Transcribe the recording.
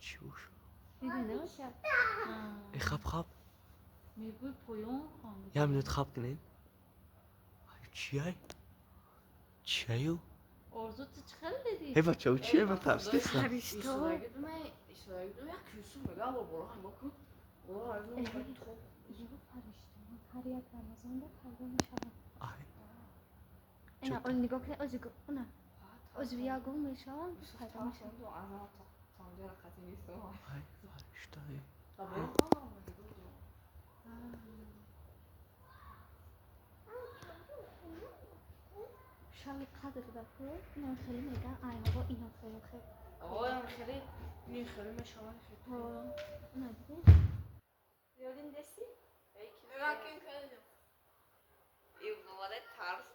Чӣ боша? Диди, набаша? Э, хаб, хаб. Мегӯй, поён хон. Як минут хаб кунед. Ай, чиай, чиаю? Орзу, ту чӣ хел дидӣ? Э, бачао, чие? Ман тарсидестам. Фариштаҳо. Як Юсуф мега, боло ҳама кун. Ё, фариштаҳо ҳар як Рамазонда пайдо мешаванд. Ай. Ина, ол нигоҳ кунед, ози она озви ягон мешаванд, пайдо мешаванд. Ай, фариштае. Шаби қадр даку ина хеле меган, ай ҳаво ина хеле хеле. Хеле мешаванд. Ина дидӣ? Ёдин деси? Тарс.